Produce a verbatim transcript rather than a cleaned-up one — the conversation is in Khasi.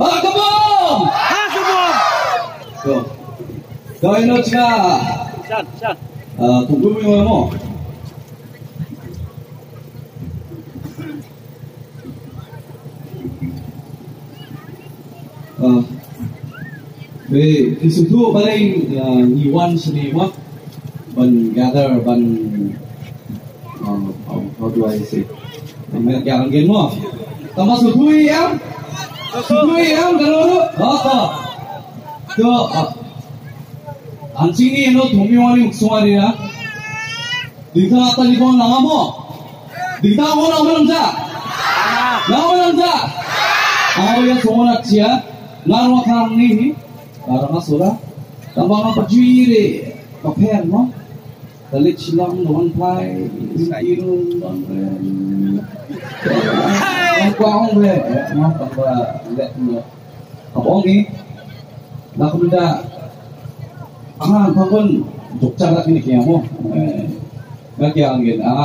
Ha ka bom! Ha ka bom! To. Doi no cha. Shan, shan. Ah, tunggu mi mo. Ah. Be, ki suthu balei, ah, ngi wan shane mo. Ban gather, ban, ah, how, how do I say? Ban gather again mo. Tama suthu ïa em? Suthu ïa em, kano tu? Ah, ah. To, ah. Anchi ni no tumi wani muksung ari ya. Dingta ata ni bong nangamo. Dingta mo nangamo nangja. Nangamo nangja. Amo ya songo na chia. Ngarwa kang ni hi. Barang asura. Tambah apa juire. Kapen mo. Talit silang doang pai. Irun doang. Ang kuang be. Mo tambah let mo. Ka bong ni. Lah kumda. Ah, ka bong. Duk chak lah ni kaya mo. Eh. Nga kaya angin. Ah.